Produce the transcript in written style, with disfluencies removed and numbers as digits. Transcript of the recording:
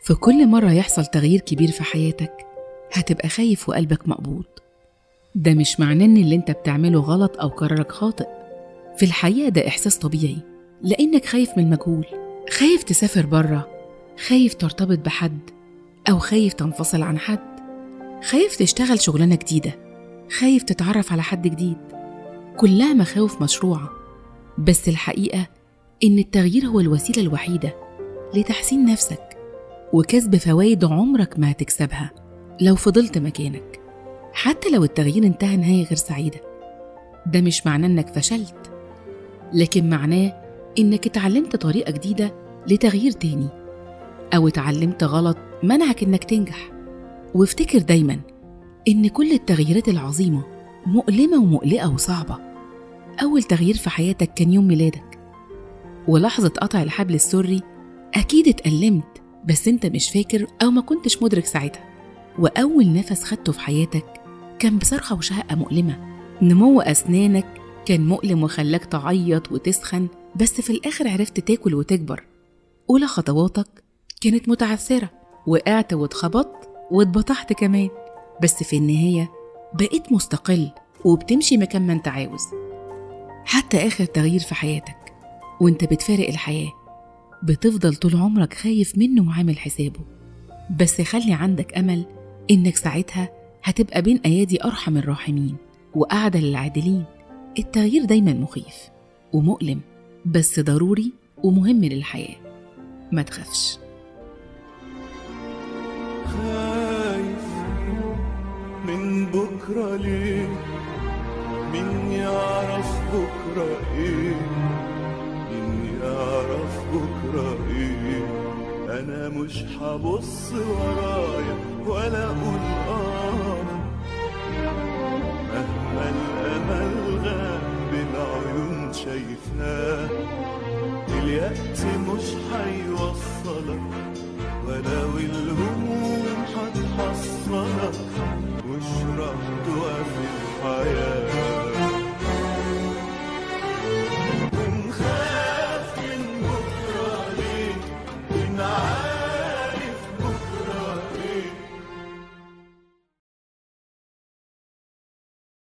في كل مرة يحصل تغيير كبير في حياتك هتبقى خايف وقلبك مقبوض. ده مش معناه إن اللي انت بتعمله غلط أو قرارك خاطئ، في الحقيقة ده إحساس طبيعي، لأنك خايف من المجهول، خايف تسافر برا، خايف ترتبط بحد أو خايف تنفصل عن حد، خايف تشتغل شغلانة جديدة، خايف تتعرف على حد جديد. كلها مخاوف مشروعة، بس الحقيقة إن التغيير هو الوسيلة الوحيدة لتحسين نفسك وكسب فوايد عمرك ما هتكسبها لو فضلت مكانك، حتى لو التغيير انتهى نهاية غير سعيدة. ده مش معناه إنك فشلت، لكن معناه إنك اتعلمت طريقة جديدة لتغيير تاني، أو اتعلمت غلط منعك إنك تنجح. وافتكر دايماً إن كل التغييرات العظيمة مؤلمة ومقلقة وصعبة. أول تغيير في حياتك كان يوم ميلادك، ولحظة قطع الحبل السري أكيد اتألمت، بس أنت مش فاكر أو ما كنتش مدرك ساعتها. وأول نفس خدته في حياتك كان بصرخة وشهقة مؤلمة. نمو أسنانك كان مؤلم وخلاك تعيط وتسخن، بس في الآخر عرفت تاكل وتكبر. أولى خطواتك كانت متعثرة، وقعت واتخبطت واتبطحت كمان، بس في النهاية بقيت مستقل وبتمشي مكان ما انت عاوز. حتى آخر تغيير في حياتك وانت بتفارق الحياة بتفضل طول عمرك خايف منه وعامل حسابه، بس خلي عندك أمل إنك ساعتها هتبقى بين أيادي أرحم الراحمين وأعدل العادلين. التغيير دايما مخيف ومؤلم، بس ضروري ومهم للحياة. ما تخافش. خايف من بكرة ليه؟ مين يعرف بكرة ايه؟ مين يعرف بكرة ايه؟ انا مش هبص ورايا ولا اقول اه، مهما الامل غاب العيون شايفاه، اليأس مش هيوصلك ولو